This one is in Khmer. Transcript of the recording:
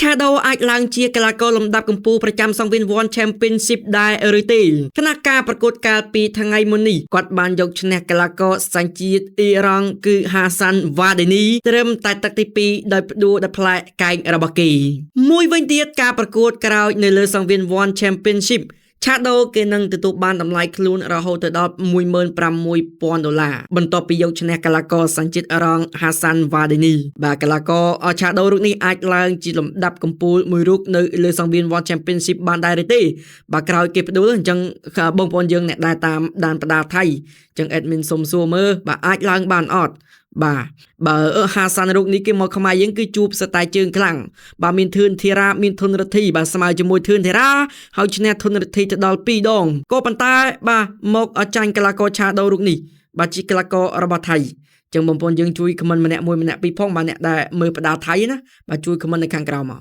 ឆាដូអាចឡើងជាកីឡាករលំដាប់កំពូលប្រចាំសង្វៀន One Championship ដែរឬទេខណៈការប្រកួតកាលពីថ្ងៃមុននេះគាត់បានយកឈ្នះកីឡាករសញ្ជាតិអ៊ីរ៉ង់គឺហាសាន់វ៉ាដេនីត្រឹមតែទឹកទី2ដោយផ្ដួលដោយផ្លែកែងរបស់គេមួយវិញទៀតការប្រកួតក្រោយនៅលើសង្វៀន One Championship ឆាដូគេនឹងទទួលបានតម្លៃខ្លួនរហូតទៅដល់16,000ដុល្លារបន្ទាប់ពីយកឈ្នះកីឡាករសញ្ជាតិរ៉ង់ហាសាន់វ៉ាដេនីបាទកីឡាករឆាដូរូបនេះអាចឡើងជាលំដាប់កំពូលមួយរូបនៅលើសង្វៀន One Championship បានដែរឬទេបាទក្រោយគេផ្ដួលអញ្ចឹងបងប្អូនយើងអ្នកដែលតាមដានផ្ដាល់ថៃអញ្ចឹង admin សុំសួរមើលបាទអាចឡើងបានអត់បាទបើហាសានរូបនេះគេមកខ្មែរយើងគឺជួបសតែជើងខ្លាំងបាទមានធឿនធីរ៉ាមានធុនរិទ្ធីបាទស្មើជាមួយធឿនធីរ៉ាហើយឈ្នះធុនរិទ្ធីទៅដល់2ដងក៏ប៉ុន្តែបាទមកចាញ់កីឡាករឆាដូរូបនេះបាទជាកីឡាកររបស់ថៃចឹងបងប្អូនយើងជួយខមមិនម្នាក់មួយម្នាក់ពីរផងបាទអ្នកដែលមើលផ្ដាល់ថៃណាបាទជួយខមមិននៅខាងក្រោមមក។